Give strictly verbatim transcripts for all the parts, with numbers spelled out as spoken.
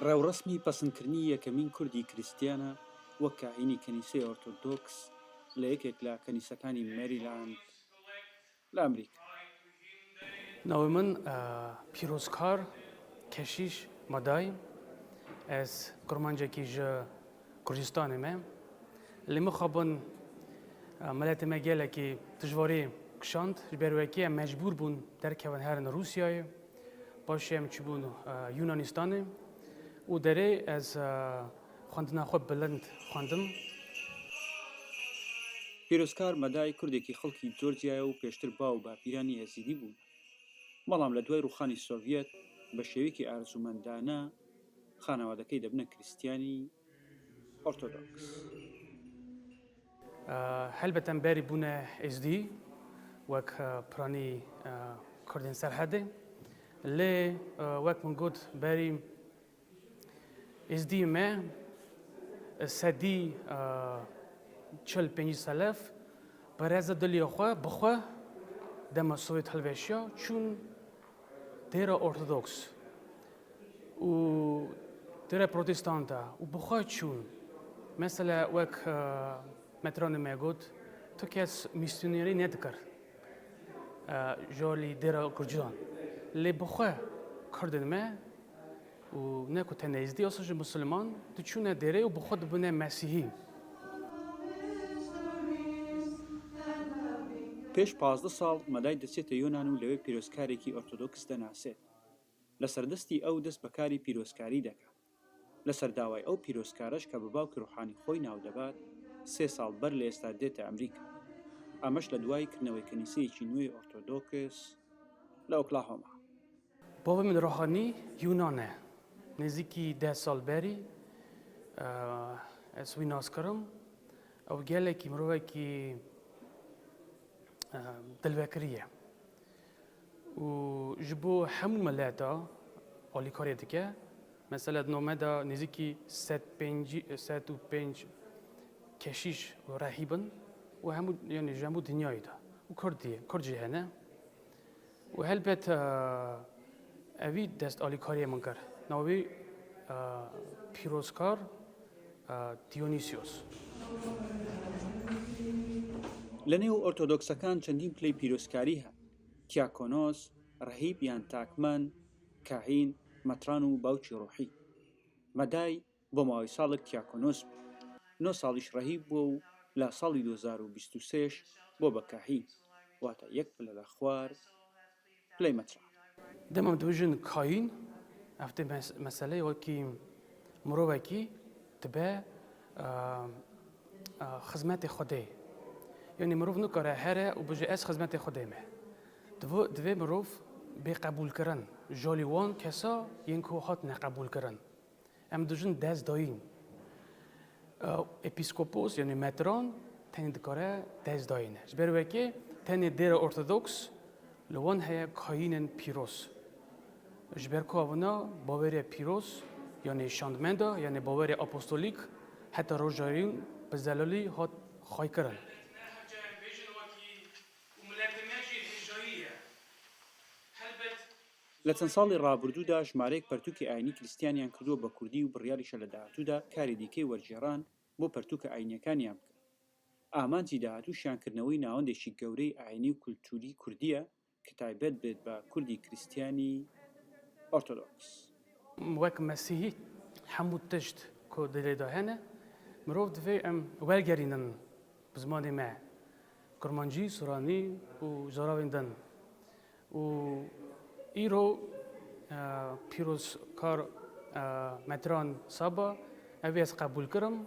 Rewresmî pesindkirinî yekemîn Kurdî Krîstiyan e wek kahînî Kenîseyê Ortodoks li yekek la kenîsekani Maryland li Amerîka. Navê min, e, Pîrozkar Keşîş Maday. Ez kurmancekî ji Kurdistanê me. Lê mixabin, e, miletê me gelekî dijwarî kişand. Ji ber wekî em mecbûr bûn derkevin herin Rûsyayê. Paşê em çûbûn, e, Yunanistanê û derê ez, e, xwendina xwe bilind xwendim. Pîrozkar Meday Kurdekî xelkî Georgiayê û pêştir ba û bapîranî Êzîdî bûn. Belam li duay rûxanî Sovyet bi şêwekî arzûmendane xanewedekey dibine Krîstiyanî Ortodoks. E, helbet em berî bûne Êzdî wek, e, piranî, e, Kurdên Serhedê. Lê, e, wek min got berî Êzdî me, e, sedî, e, çil pêncî selef bi reza dilê xwe, bi xwe dema Sovyet hilweşiya çûn dêra Ortodoks û dêra Protestanta û bi xwe çûn. Mesela wek, e, metranê me got, tu kes mîsyonerî nedikir, e, ji alî dêra Kurdan. Lê bi xwe Kurdên me û ne ku tenê Êzdî, aslında ji Musulman diçûne dêrê û bi xwe dibûne Mesîhî. Pêş pazdeh sal Meday diçête Yonan û lewê pîrozkarekî Ortodoks denasêt. Li serdestî ew dest bi karî pîrozkarî dike. Li ser daway ew pîrozkare ji ke bi bawkî ruhanî xwe naw debat, sê sal ber li êsta dête Amerîka. Ameş li duayî kirinewê kenîseyekî nû yê Ortodoks li Oklahoma. Bavê min ruhanî Yunan e. Nêzîkî deh sal berî, e, ez wî nas kirim. Ew gelekî mirovekî, e, dilvekirî ye. Û ji bo hemû mileta alîkariyê dike. Mesela di name de nêzîkî sed pêncî, sed û pênc keşîş û rehîb in û hemû, yanî ji hemû dinyayê de. Û Kurd diye, Kurd jî hene. Û helbet, e, evî dest alîkariyê min kir. Navê, e, pîrozkar, e, Dionîsyos. Li nêw ortodoksekan çendîn piley pîrozkarî hene. Tiakonos, rehîb yan takmen, kahîn, metran û bawçî ruhî. Meday bo mawî salek tiakonos bû. No salîş rehîb bû û la salî du hezar û bîst û sêş bo be kahîn, wata yek pile lexwar, piley metran. Dema em dibêjin kahîn, ev tê mes-, meseleyê wekî mirovekî dibe, e, e, xizmetê Xwedê. Yanî mirov nikare here û bije ez xizmetê Xwedê me. Divo-, divê mirov bê qebûlkirin ji alî wan kesa yên ku hatine qebûlkirin. Em dijin destdayîn. Ew epîskopos, yanî metran, tenê dikare destdayîne. Ji ber wekê tenê dêra ortodoks li wan heye kayînên pîroz. Ji ber ku evina bawerê pîroz, yanî şandmenda, yanî bawerê apostolîk heta roja rîn bi zelalî hat xwaykirin. Li çend salê rabirdû de jimareyek pertûkê ayînî Krîstiyaniyan kirdowe be kurdî û biryarîşe li dahatû de karê dîkey wergêran bo pertûka ayîniyekaniyan bikin. Amancî dahatû şiyankirneweyî navendekî gewreyî ayînî û kultûrî kurdî ye, ki taybet bêt be kurdî Krîstiyanî Ortodoks. Wek Mesîhî hemû tişt ku dilê de hene, mirov divê em wergerînin bi zimanê me, kurmancî, suranî û zaravên din. Û îro, e, pîrozkar, e, metran Saba, ev ê ez qebûl kirim.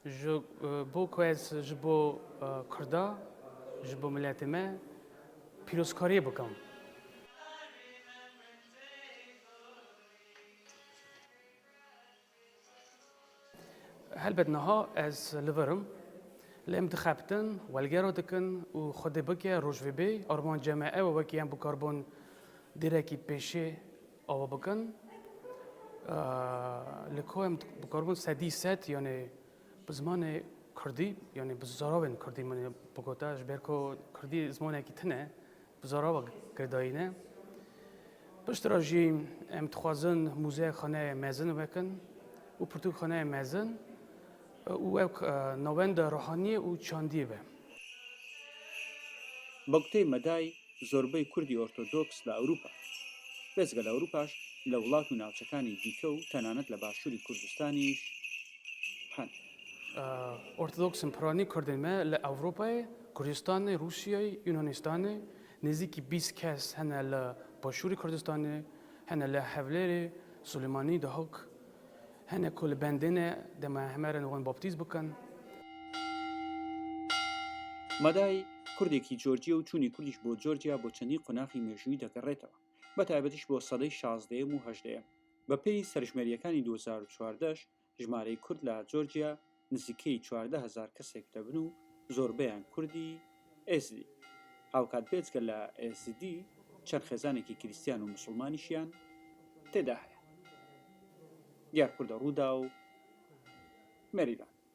Ji, e, bo ku ez ji bo, e, Kurda, ji bo miletê me pîrozkariyê bikim. Helbet niha ez li vir im. Lê em dixebtin, welgera dikin û Xwedê bike roj vê bê. Armanca me ew e wekî em bikarbon dêrekî pêşê ava bikin. Eee, li ku em bikarbon sedî sed, yanî bi zimanê kurdî, yanî bi zaravên kurdî min ê bigota, ji ber ku kurdî zimanekî tune, bi zarava girêdayî ne. Piştre jî em dixwazin muzeyek xaneyê mezin vekin û pirtûkxaneyê mezin û ew, e, navenda ruhaniyê û çandiyê be. Boktê Meday zorbey Kurdî Ortodoks li Ewropa, bezge li Ewropaş, li welat û navçekani dîke û tenanî li Başûrî Kurdistanîş hene. E, Ortodoksên piranî Kurdên me li Ewropayê, Kurdistanê, Rûsiyayê, Yunanistanê, nêzîkî bîst kes hene li Başûrê Kurdistanê, hene li Hewlêrê, Silêmanî, Dihok, hene ku li bendê ne, dema em herin wan baptîz bikin. Meday Kurdekî Georgiya û çûnê Kurdîş bo Georgiya bo çendî qunaxî mêjûyî degerêtêwa, bi taybetîş bo sedey şazdeyem û hejdeyem. Bi pey serjimêriyekani du hezar û çardeh, jimarey Kurd li Georgiya nizîkey çardeh hezar kesek dibin û zorbeyan Kurdî Êzidî. Hewkat bezge li Êzidî çend xêzanekî Krîstiyan û Misilmanîşiyan tê de heye. Diyarkur de Rûdaw, Maryland.